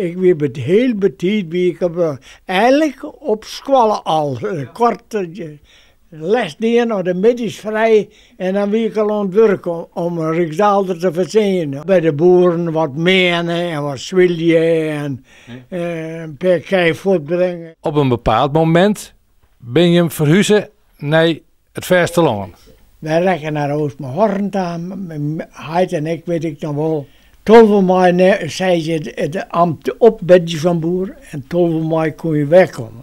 Ik wie hiel betiid wie ik op, eigenlik op skoalle al. Koart les dien of de middeis frij en dan wie ik al oan it wurk om in ryksdaalder te fertsjinjen. By de boeren wat meane en wat swylje en in pear kij fuortbringe. Op in bepaald momint binne jim ferhuze nei it fêstelân. Wy rekken nei Oostmahorn ta, myn heit en ik wit ik noch wol. 12 mei sei se it amt op by fan boer en 12 mei koe je werkomme.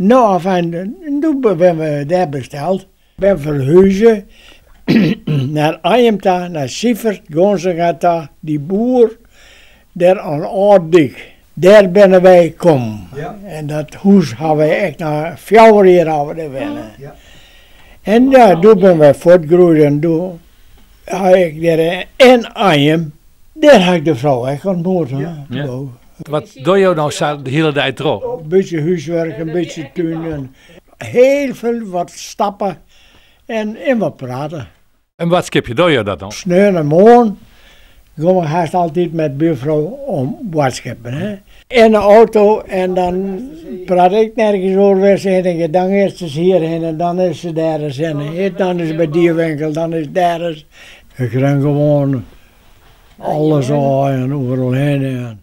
No, afijn, doe binne we dêr besteld. Ben ferhuze nei Anjum ta, nei Sifert Gonzenga ta, dy boer dêr oan Âld Dyk. Dêr binne wy kommen. En dat hûs ha wy ek noch 4 jier hawwe dêr wenne. En ja, doe binne wy fuortgroeid en doe ha ik dêr yn Anjum, dêr ha ik de frou ek ontmoet. Wat dogge jo no sa de hiele dei troch? In bytsje húswurk, in bytsje tún en hiel folle wat stappe en wat prate. En boadskipje dogge jo dat dan? Sneontemoarn gean we hast altyd mei buorfrou om boadskippen. Hè. In de auto en dan praat ik nergens oer wer se hinne giet. Dan is se hjir hinne, dan is se dêr ris hinne. Dan is se by dy winkel, dan is dêr ris. Ik rin gewoan alles ôf en oeral hinne.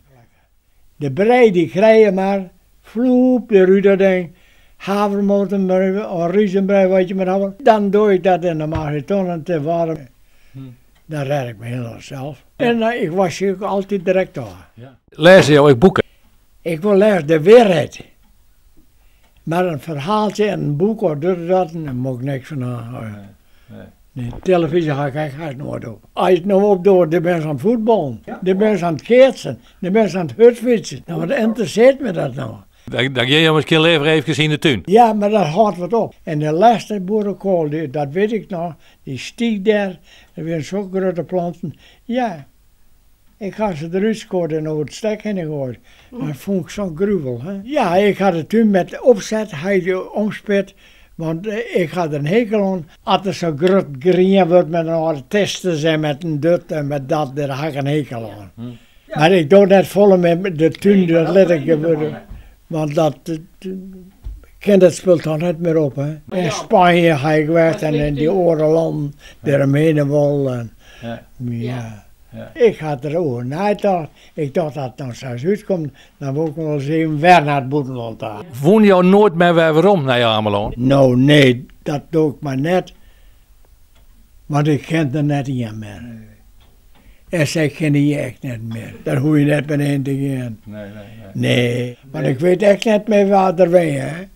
De brij dy krije je mar, floep derút dat ding, havermoutbrij of rizenbrij wat je mar hawwe. Dan doe ik dat yn de magnetron en te waarm. Dan rêd ik my hielendal sels. En ik wask ek altyd direkt ôf. Lêze jo ek boeken? Ik wol lêze de wierheid. Mar in ferhaaltsje en in boek of dit of dat, dêr moat ik niks fan ha. Nee, telefyzje ha ik ek hast noait op. As je it no opdocht, de binne se oan it fuotballen, de binne se oan it keatsen, de binne se oan it hurdfytsen. Nou, wat ynteressearret my dat no? Dan gean jo miskien leaver eefkes yn de tún. Ja, mar dat hâldt wat op. En de lêste boerekoal, dat wit ik noch, dy stiek dêr, der wienen sokke grutte planten. Ja, ik ha se derút skuord en oer it stek hinne goaid. Dat fûn ik sa'n gruvel. Hè? Ja, ik ha de tún met opset, ha ik omspit, want ik ha der in hekel oan. As der sa grut grien wurdt met in âlde tistes en met in dut en met dat, dêr ha ik in hekel oan. Mar ik doch net folle met de tún, dat lit ik gewurde. Want dat kin dat spul toch net mear op. Hè? In Spanje ha ik west en yn dy oare lannen, dêromhinne wol. En, ja. Ik ha der oer neitocht. Ik tocht as it no sa útkomt, dan wol ik wolris even wer nei it bûtenlân ta. Woene jo noait mear wer werom nei Amelân? No, nee, dat doch ik mar net. Want ik ken der net ien mear. En sy kenne je ek net mear. Dêr hoech je net mear hinne te gean. Nee, want ik wit ek net mear wa't der wenje.